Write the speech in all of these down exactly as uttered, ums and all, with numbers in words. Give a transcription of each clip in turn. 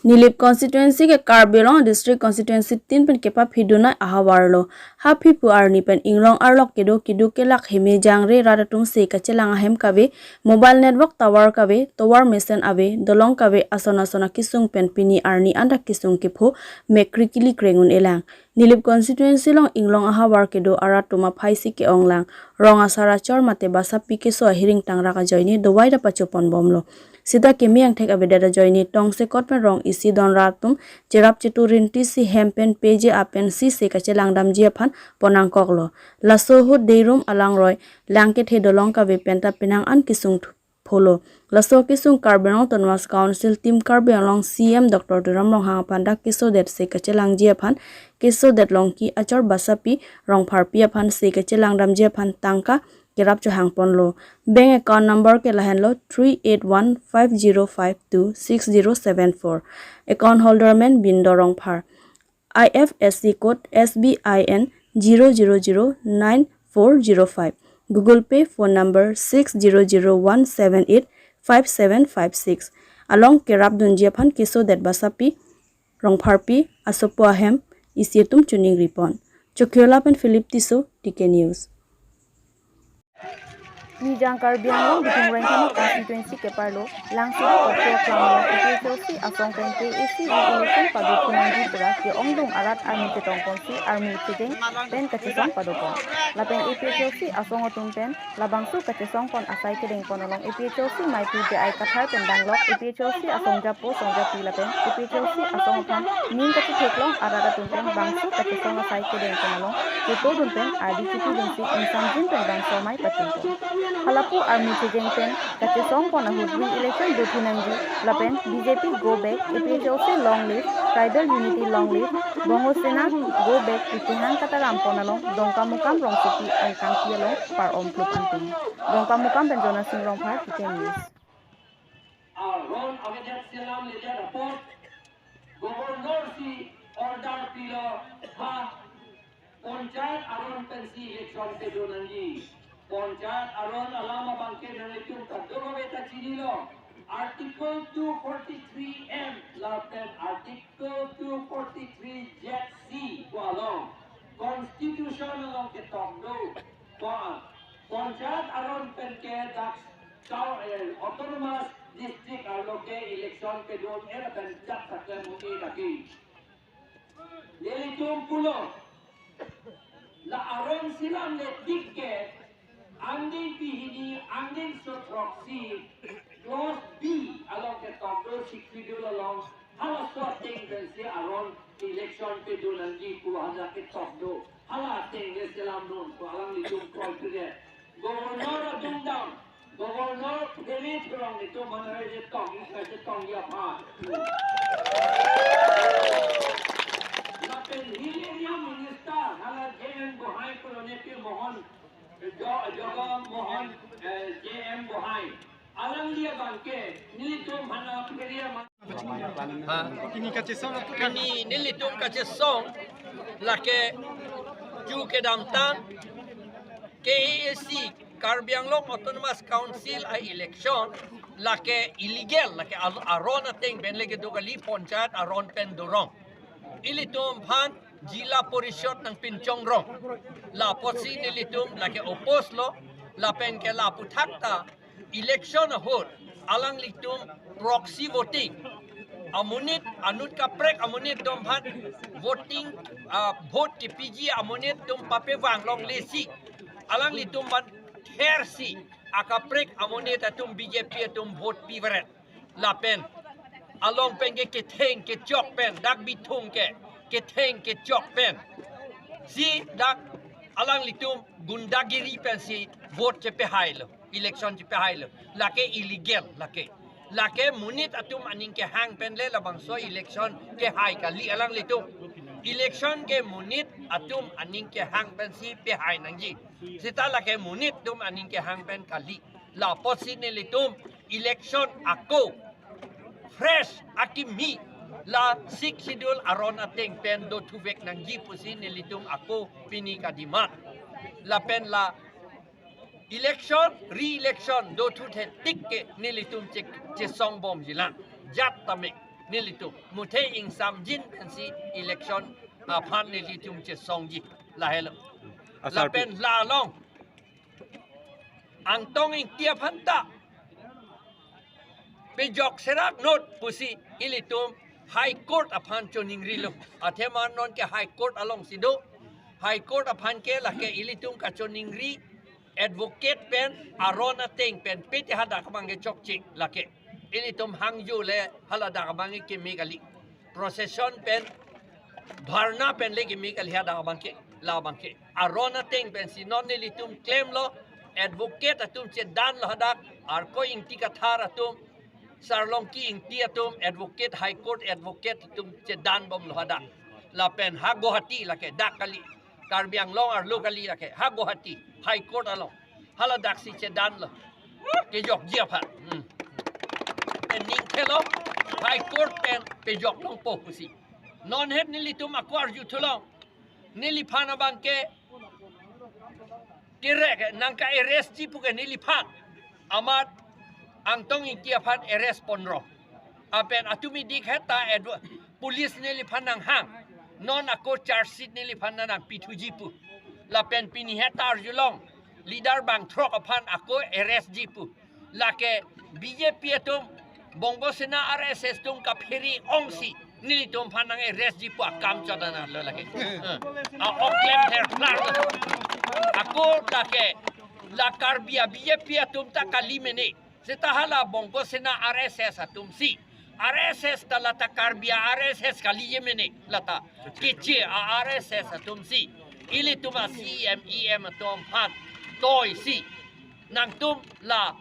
Nilip constituency ke Karbi Anglong district constituency tin pen kepaphidun ahavar lo. Haphi pu arni pen inglong arlok kedo keduk kelak heme jangre rat atum se kachelang ahem kave, mobile network tower kave, tovar mesen ave, dolong kave, ason ason akesung pen pini arni anta kesung kepho mekri kili kreng un-elang. Nilip constituency along inglong ahavar kedo arat atum aphai si ke-onglang. Rong asar achor mate basapi keso ahiring tangrak ajoine dovai ta pachopon bomlo. Sita keme angthek avedet ajoine tongsekot pen rong isi don rat atum cherap chetu rinti si hem pen peje apen si se kachelang damji aphan pon nangkoklo. Laso ahut deirum alangroi lang kethe dolong kave penta penang an kesung thu- pholo. Laso kesung Karbi Anglong Autonomous Council Team Karbi Anglong C M Doctor Tuliram Ronghang aphan dak kesodet se kachelangji aphan kesodet Longki achor basapi Rongpharpi aphan se kachelang damji aphan tangka kerap chohang ponlo. Bank account number ke lahenlo three eight one five zero five two six zero seven four. Account holder men Bindo Rongphar. I F S C code S B I N zero zero zero nine four zero five. Google Pay phone number six zero zero one seven eight five seven five six. Along kerap dunji aphan kesodet basapi Rongpharpi asopo ahem isi atum choningri pon. Chokiola pen Philip Tisso, T K News. Nijang Karbi Anglong Bithung Rengkama constituency keparlo Langsit Kotro Klamlang A P H L C asong pen K A A C re-election pado thunangji pura ke-ongdung arat arni chetong ponsi armu chejeng pen kachesong padopon. Lapen A P H L C asong atum pen labangso kachesong pon asai kedeng pon along A P H L C maipi J I Kathar pen danglok A P H L C asong japo song japi lapen A P H L C asong aphan ning kachetheklong arat atum pen bangso kachesong asai kedeng pon along keto dun pen ardi chipi dunsi ingsamjin pen bangso amei pachun pon. Halapu armu chejeng pen kachesong pon ahut re-election do thunangji lapen B J P go back, A P H L C long live, tribal unity long live, Bongo Sena go back pu kehang kataram pon along Dongkamukam rongsopi angkangpi along par-om plup anpin. Dongkamukam pen Jonasing Rongphar, T K News. Aron avedet selam ledet apot Governor si order pilo ha Panchayat aron pensi election kedo nangji. Panchayat aron alam abangke nanglitum kadokave ta chinilo. Article two forty-three M lapen Article two forty-three Z C pu along Constitution along ketok do. Pa- Panchayat aron pen ke dak Town, eh, Autonomous District arlo ke election kedo-et pen jat saklem un-e lagi. Nelitum pulo, la aron selamledet ke angdeng pehini angdeng so throksi clause B along ketok do, Sixth Schedule along halaso ateng pensi aron election kedo nangji pu hala ketok do. Hala ateng le selam non pu alanglitum kroi pire. Governor adungdam, Governor phere thurong itum manare je tong, itum je tong ya pha. Lapen Hill Area Minister hala J M Gohai, Colonel P Mohan, Jo-, Joga Mohan, eh, J M Gohai. Alangli abangke nelitum hana phere ma- Ha? Pini kachesong aputhak. Pini nelitum kachesong lake ju kedamtang K A A C, Karbi Anglong Autonomous Council a-election lake illegal, lake al-, aron ateng pen le kedo kali, panchayat aron pen dorong. Ilitum aphan Zilla Parishad nangpinchongrong. Lapotsi nelitum lake oppose lo, lapen ke laputhak ta election ahut alanglitum proxy voting amonit, anut kaprek amonit atum aphan voting, ah, vote kepiji amonit atum papevang longle si alanglitum aphan thersi akaprek amonit atum B J P atum vote piveret. Lapen along pen ke ketheng kechok pen, dak Bithung ke ketheng kechok pen si dak alanglitum gundagiri pensi vote chepehailo, election chepehailo. Lake illegal, lake. Lake monit atum aning kehang pen le labangso election kehai kali alanglitum. Election ke monit atum aning kehang pensi pehai nangji. Seta lake monit atum aning kehang pen kali. Lapotsi nelitum election ako fresh akimi la Sixth Schedule aron ateng pen dothuvek nangji pusi nelitum ako pini kademand. Lapen la election, re-election dothu thetik ke nelitum che-, chesongbomjilang. Jat tame. nelitum. Muthe ingsamjin pensi election aphan nelitum chesongji, lahelo. Asarpi. Lapen la along Angtong Ingti aphan ta pejok serak not pusi ilitum High Court aphan choningrilo. Athema non ke High Court alongsi do. High Court aphan ke lake ilitum kachoningri, advocate pen aron ateng pen pete hadak abang ke chokche lake. Ilitum hangjo le haladak abang ke keme kali. Procession pen, dharna pen le keme kali hadak abang ke, labang ke. Aron ateng pensi non nelitum klemlo, advocate atum chedanlo hadak, Arkoi Ingti Kathar atum, Sarlongki Ingti atum, advocate, High Court advocate atum chedanbomlo hadak. Lapen ha Guwahati lake, dak kali, Karbi Anglong arlo kali lake, ha Guwahati, High Court along. Haladaksi chedanlo. Kejokji aphan. Hmm. Pen ningthelo, High Court pen pejok longpo pusi. Non het nelitum ako arju thulong. Neliphan abang ke kerek nangka-arrestji pu ke neliphan. Amat Angtong Ingti aphan arrest ponrong. Lapen atum idik het ta adv-, police neliphan nanghang. Non ako charge sheet neliphan nangpithuji pu. Lapen pini het ta arjulong. Leader bangthrok aphan ako arrestji pu. Lake B J P atum, Bongbo Sena R S S atum kaphere ongsi nelitum aphan nang-arrestji pu akam chodanlo lake. Eh. A-ong klem ther plar. Ako lake la Karbi a-B J P atum ta kali mene. Seta hala Bongbo Sena R S S atumsi. R S S ta lata Karbi a-R S S kalije mene lata. Keche a-R S S atumsi. Ilitum a-C M E M atum aphan toisi. Nangtum la,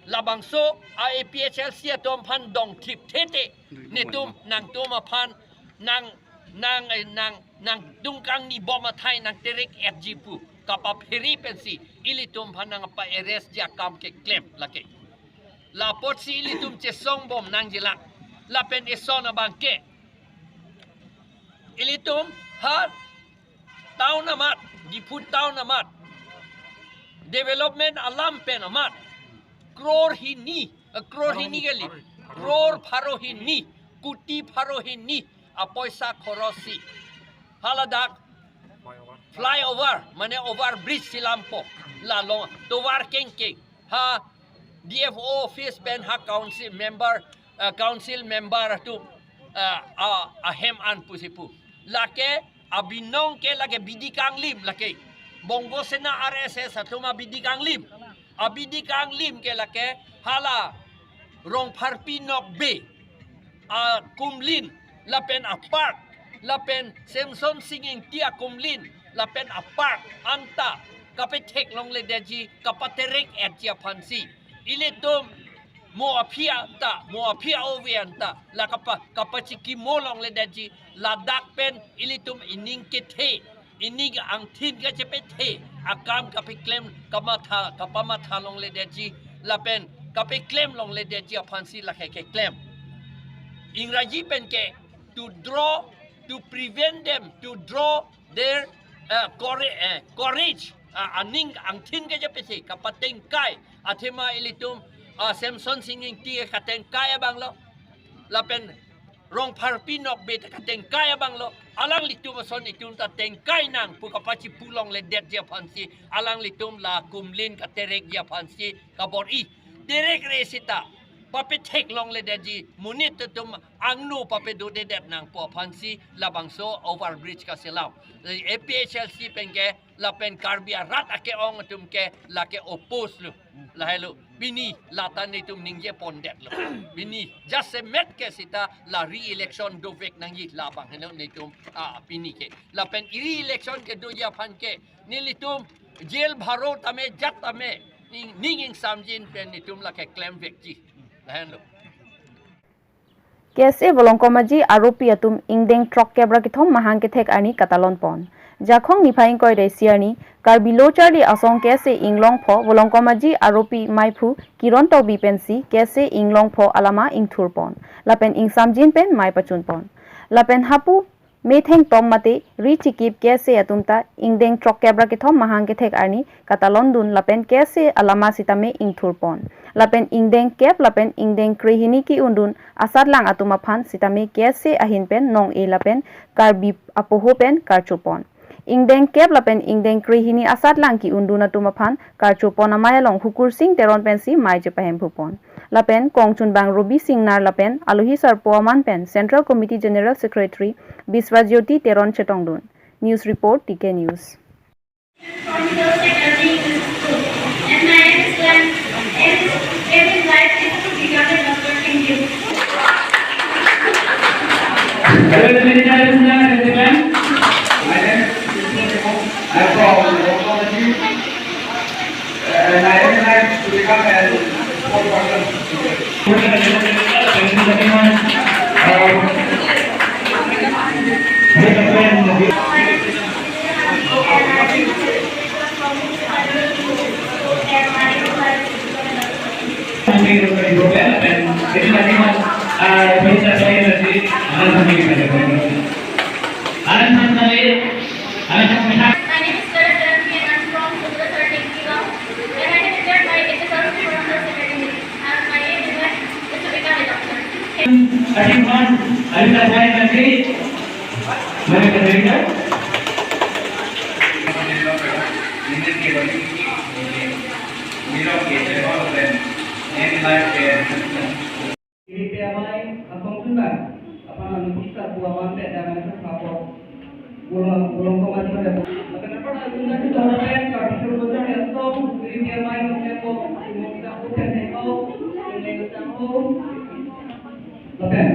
labangso a-A P H L C atum aphan dongthip thete. Netum nangtum aphan nang, nang, eh, nang, nangdung kangnibom athai nangterek-etji pu kapaphere pensi ilitum aphan nangpa-arrestji akam keklem lake. La apotsi ilitum chesongbom nangjilang. Lapen eson abang ke, ilitum ha town amat, Diphu town amat, development alam pen amat, crore hini, eh, crore hini kali, crore pharo hini, kuti pharo hini apoisa khorosi haladak flyover, mane overbridge si lampo, la along tovar kengkeng, ha D F O office pen ha council member, eh, council member atum, eh, a, ahem an pusi pu. Lake abinong ke lake bidi kanglim lake. Bongbo Sena R S S atum abidi kanglim. Abidi kanglim ke lake hala Rongpharpi Nokbe akumlin, lapen apark, lapen Semsonsing Ingti akumlin, lapen apark anta kapetheklongledetji, kapaterek-etji aphansi. Ilitum mo aphi anta, mo aphi ove anta, la kapa, kapachikimolongledetji, ladak pen ilitum ining kethe, ining angthin kachepethe akam kapeklem, kamatha, kapamathalongledetji, lapen kapeklemlongledetji aphansi lake keklem. Ingraji pen ke, to draw, to prevent them, to draw their, uh, courage, uh, courage, uh, aning angthin kachepethe, kapatengkai, athema ilitum, uh, Semsonsing Ingti katengkai abanglo, lapen Rongpharpi Nokbe ta katengkai abanglo, alanglitum ason itum ta tengkai nang pu kapachipulongledetji aphansi, alanglitum la kumlin katerekji aphansi kabor-i. Terekre seta papetheklongledetji, monit atum angno papedodedet nangpo aphansi labangso overbridge kaselam. A P H L C pen ke lapen Karbi arat ake-ong atum ke lake oppose lo. Lahelo, pini lata netum ningjepondetlo. Pini jasemet ke seta la re-election dovek nangji labang helo netum, ah, pini ke. Lapen re-election kedoji aphan ke nelitum jail bharo tame jat tame ning, ning ingsamjin pen netum lake klemvekji. Lahenlo. K S A Volongkom Aji aropi atum ingdeng throkkep ra kethom mahang kethek arni katalon pon. Jakhong niphai ingkoi ra isi arni Karbi Lo Charli Asong K S A Inglongpho Volongkom Aji aropi maiphu Kiron Tokbi pensi K S A Inglongpho alama ingthur pon. Lapen ingsamjin pen mai pachun pon. Lapen hapu metheng tom mate ri chikip K S A atum ta ingdeng throkkep ra kethom mahang kethek arni katalon dun lapen K S A alama sitame ingthur pon. lapen ingdeng kep lapen ingdeng krehini ki-undun asatlang atum aphan sitame K S A ahin pen nong-e lapen Karbi apoho pen karchopon. Ingdeng kep lapen ingdeng krehini asatlang ki-undun atum aphan karchopon amei along Hukursing Teron pensi mei chepahemphupon. Lapen kongchunbang Robi Singnar lapen alohi sarpo aman pen Central Committee General Secretary Biswajyoti Teron chetongdun. News report, T K News. My name is Sarah Karampi and I'm from Sudra Sarnik Diwan. And I have entered my H S L C from the second unit. And my aim in life is to become a doctor. Thirty-one, Anita Bhai Gandhi. Mari, mari, mari. Sri P M I, a kongchunbang, aphan nang bisa buaman te dam nang sa pok. Bolong, bolong koma di mana? Lapen apa nak guna kita orang pen, kalau bisa bocor ya song, Sri P M I nang sa pok, nang sa pok pen heko, nang sa pok. Lapen,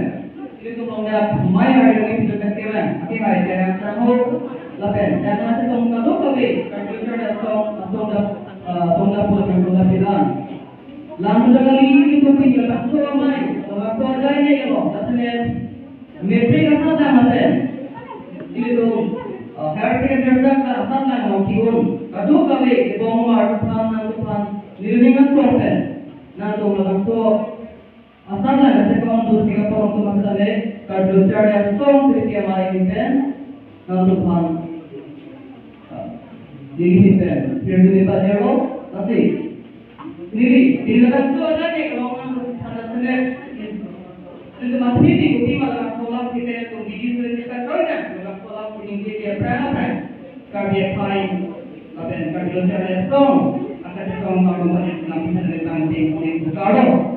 ini tuh mau nggak, mai hari ini kita tes keren, tapi hari saya yang sanggup. Lapen, dan masih tong kado kami, kalau bocor ya song, song dah, eh, song dah pun, song dah bilang. Lam kedua kali ini tuh pinjam satu amei, orang tua aja ini ya loh, katanya, matric asal dah masen. Ini tuh, eh, higher secondary dah asal dah mau kiun. Kado kami, di bawah rumah, depan, nang depan, ini dengan sorten. Nang tuh, nang tuh, asal dah, saya kawan tuh, tiga orang tuh, maksudnya, kalau cari asal, Sri P M I ini pen, nang tuh, pan. Neli pen, Sri Duni Pajero, lasi. Neli, neli lakan so ada nih, kalau orang sana sana. Itu masih di kopi malah sekolah kita itu di sini kita tahu kan, malah sekolah ini dia dia pernah apa? Karbi Akhai, lapen Karbi Lo Charli Asong, akan kita tahu maklum banyak tentang kita dari tentang di Bukaro.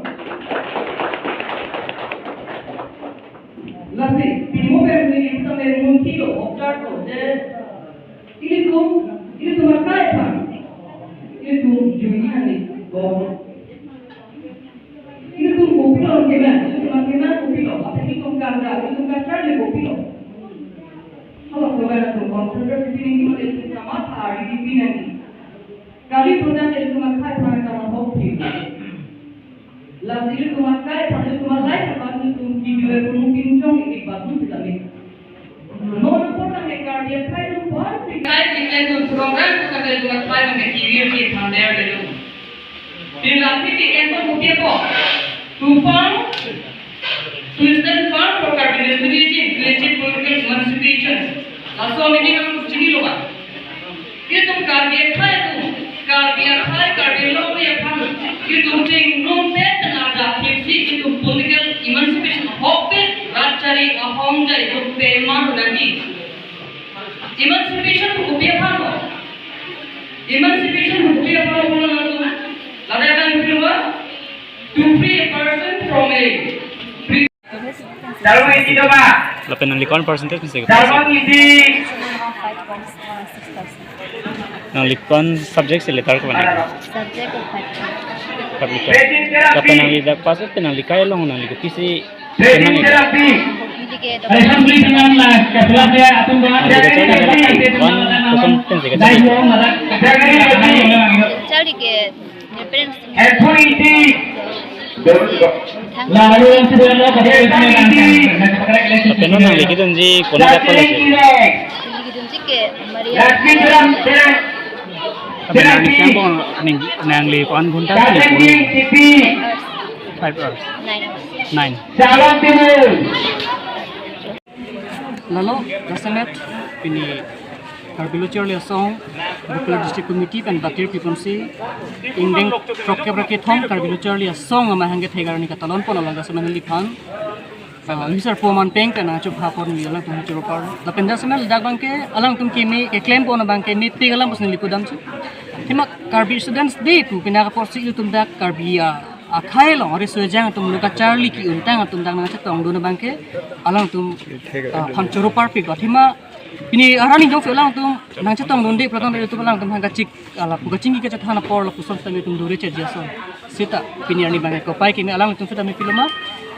Lasi, pimo pen neli kita main mungkin lo, observe lo, je Ilitum, ilitum akai aphan. Ilitum jui ani bom. Ilitum kopilo kena, ilitum kena kopilo. Apa ilitum kanda, ilitum kacharli kopilo. Halaso atum concentrate sitting ini ilitum kamatha hari di pinang. Kali punya ilitum akai aphan kamatha hok. Lasi ilitum akai aphan, ilitum alai aphan, ilitum kidule pun mungkin chong ini batu kita ni. Non important ke Karbi Akhai ilitum pasti. Kai ilitum program kita ilitum akai aphan ke kiri di thunder ilitum. Di lasi di ento mungkin po. To form, to stand firm for Karbi nationalism, to achieve political emancipation. Laso ini kan kucing lo kan. Itum Karbi Akhai atum, Karbi Akhai, Karbi Anglong aphan, itum chingrum pen pen arjap kipsi, itum political emancipation ahok pen, rat chari ahong jai itum pema nangji. Emancipation tu kopi aphan lo? Emancipation tu kopi aphan lo pulo nangtum? Lada kan itum lo, to free a person from a Lapen nangli ko-an percentage pensi? Nangli ko-an subject si letter ko-an? Subject ko five. Five letter. Lapen nangli dak pass pen nangli kai along nangli kopisi? Nangli ko-an percent pensi? Charli ke. Lapen non nangli kedunji konat college? Kedunji ke Maria. Lapen nangli siang ko nang, nangli ko-an ghonta si? Five hours. Nine. Nine. Lalo, jasemet pini Karbi Lo Charli Asong Bakular District Committee pen batir piponsi ingdeng throkkep ra kethom Karbi Lo Charli Asong amahang kethek arni katalon pon along jasemet neliphan, ah, Mister Poman Peng pen nangchopha pon neli alangtum choro apor. Lapen jasemet ladak abangke alangtum kimi keklem pon abangke mepik alam pusi neli pudamsi. Athema Karbi Students Day pu pini apotsi ilitum dak Karbi a, akhei along ari sojang atum lo kacharli ki-untang atum dak nangchetongdun abangke alangtum, ah, aphan choro apor pik. Athema pini arni jongsi alangtum nangchetongdunde pulote ilitum alangtum aphan kachik, ah, lapu kachingki kachethan apor lapuson sitame itum dore cheji ason. Seta pini arni abangke kopai kimi alangtum sitame piloma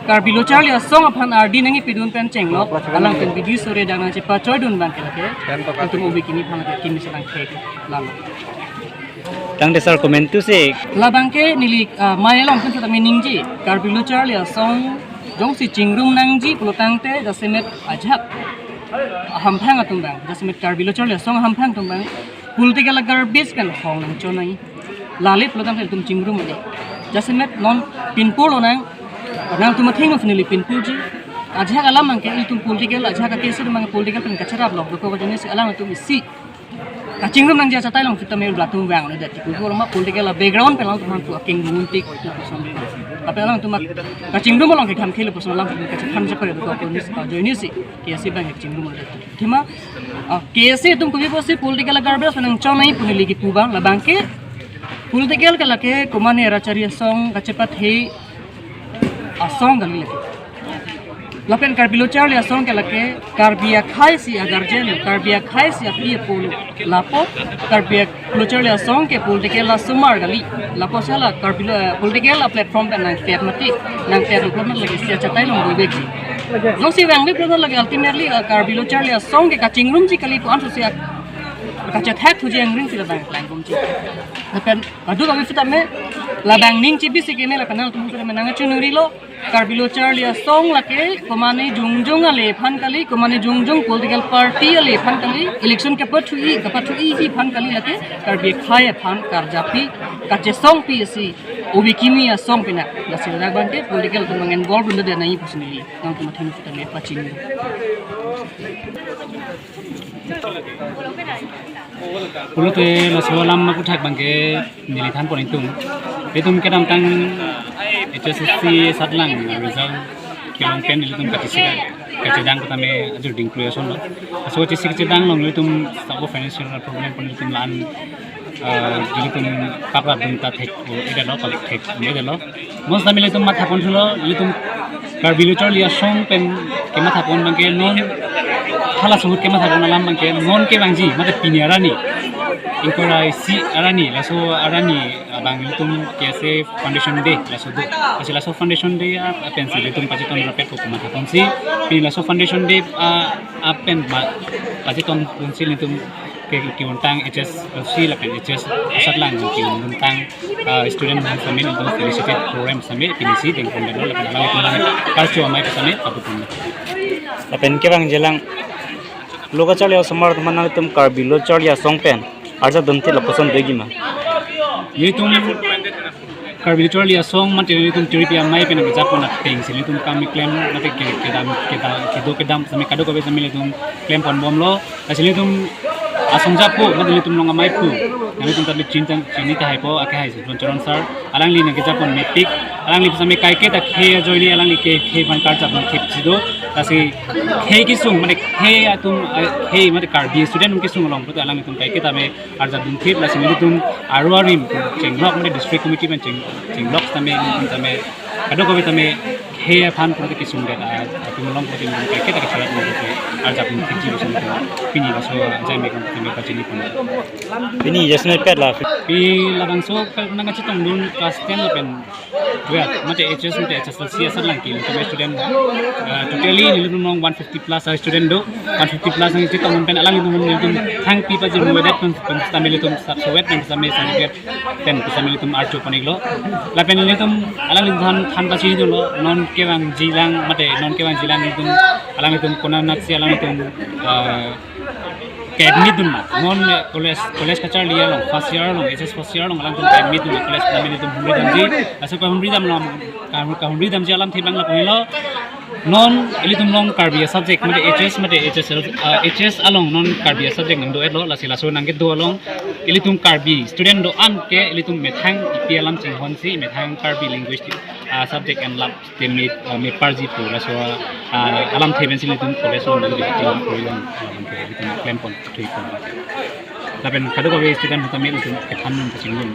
Karbi Lo Charli Asong aphan ardi nangkipidun pen chenglok alangtum bidi sore dak nangchepachoidun abangke lake itum obi kimi aphan lake kimi selang khek lalo. Tangte sir komantu si. Labangke neli, ah, mai along pen sitame ningje Karbi Lo Charli Asong jongsi chingrum nangji pulo tangte jasemet ajahak ahamphang atum abang, jasemet Karbi Lo Charli Asong ahamphang atum abang political garbage pen hong nangchonai. Lale pulo tangte itum chingrum ade. Jasemet non pinpur lonang, nangtum athengno finally pinpurji. Ajahak alam abangke itum political, ajahak a-case abang political pen kacherap lok dokok ajoine si alangtum isi kachingrum nangji achatai along sitame latum vang le dati. Kuku lama political a-background pen alangtum aphan pu aking bungun tik lapuson. Tapi alangtum kachingrum along ke kham khele puson alangtum kachethan chapare dokok ajoine si, ajoine si K S A abang kachingrum le dati. Athema, ah, K S A atum kopi pusi political garbage pen nangchonai pu neli kipu abang, labangke political ke lake komatne rachari asong kachepathe asong kali lake. Lapen Karbi Lo Charli Asong ke lake Karbi akhei isi a-guardian, Karbi akhei isi api apo lo. Lapu Karbi Lo Charli Asong ke political asomar kali. Lapuson la Karbi Lo, eh, political a-platform pen nangpet mati, nangpet lo pulote lake isi achatai along dovekji. Jongsi vangve pulote lake ultimately, eh, Karbi Lo Charli Asong ke kachingrumji kali pu anso si a, kachethak thuji angring si labang klangpumji. Lapen kadokave sitame labang ning chibisi kimi lapen alangtum sitame nangchingrilo. Karbi Lo Charli Asong lake komatne jongjong ale aphan kali, komatne jongjong political party ale aphan kali, election kapathu-i, kapathu-iji aphan kali lake, Karbi akhei aphan karjapi, kachesongpi isi, obi kimi asong pina, lasi ladak abangke political atum abang involve dunde nangji pusi neli, nangtum athengno sitame pachini. Pulote laso alam aphuthak abangke neli thanpon ingtung. Itum kedamtang H S S C asatlang result kelong pen ilitum kachesik kachedang tame ajur ding klui ason lo. Laso kachesik kachedang along ilitum sabo financial problem pon ilitum la-an, eh, ilitum paprap dun ta thek-o-edetlo, palik thek-o-edetlo. Mo sitame ilitum mathaponthulo, ilitum Karbi Lo Charli Asong pen kemathapon abangke non, halaso ahut kemathapon alam abangke non kevangji, mate pini arni, ingkoi ra isi arni, laso arni abang ilitum K S A Foundation Day laso do. Lasi laso Foundation Day a, apensi ilitum pachetong rapet ko kemathaponsi, pini laso Foundation Day a, apen ma, pachetongponsi ilitum ke, ke-untang H S L C lapen H S asatlang ke-untang, ah, student aphan sitame ilitum felicitate program sitame pinisi dengpondetlo lapen alangtum lang karcho amei sitame paputum. Lapen kevangjilang lo kacharli asomar atum aphan nangtum Karbi Lo Charli Asong pen arjap dunthit lapuson degi ma? Itum Karbi Lo Charli Asong mate ilitum tiripi amei pen kejapon atengsi ilitum kam keklem mate ke, kedam, kedam, kedo kedam sitame kadokave sitame ilitum klemponbomlo. Lasi ilitum asong japo mate ilitum long amei pu, ilitum tali chintan chini tahai po akhei si Ron Charan sir, alangli nangkejapon mepik, alangli sitame kaiketa khei ajoine alangli ke khei aphan karjap dunthitsi do. Lasi khei kesung mate khei atum, eh, khei mate Karbi student atum kesung along pulote alanglitum kaiketa me arjap dunthit, lasi nelitum aru arim chenglok mate district committee pen cheng, chenglok sitame nelitum sitame kadokave sitame khei aphan pulote kesung det, ah, atum along pulote nelitum kaiketa kachelat pulote arjap dunthitji pusi nelitum pini laso ajai me kam sitame pachinipon. Pini jasme pet la. Pini labangso nangkachetongdun class ten lapen twelve, mate H S mate H S L C asatlang ke ilitum student, ah, totally nelitum along one fifty plus a-student do, one fifty plus nangchetongdun pen alanglitum nelitum thangpi pajirmuvedet pen, pen sitame ilitum sat sovet pen sitame certificate pen sitame ilitum archo pon-iklo. Lapen ilitum alanglitum than, than pachinidunlo, non kevangjilang mate non kevangjilang ilitum alanglitum konatsi alanglitum, ah, ke-admit dun ma. Non, eh, college, college kacharli along, first year along, H S first year along, alangtum ke-admit dun ma, college kami ilitum humri damji. Laso kahumri dam along, kahum-, kahumri damji alamthe abang lapu-anlo. Non ilitum along Karbi a-subject mate H S mate H S L, uh, H S along non Karbi a-subject nangdo-etlo, lasi laso nangkedo along ilitum Karbi student do-an ke ilitum methang ipi alam chinghonsi methang Karbi language, uh, subject enlap te me, uh, meparji pu laso, uh, alamthe pensi ilitum college along nangkedo pu alam, alamthe ilitum klempon thuipon. Lapen kadokave student kami ilitum kethan nung kachingdun.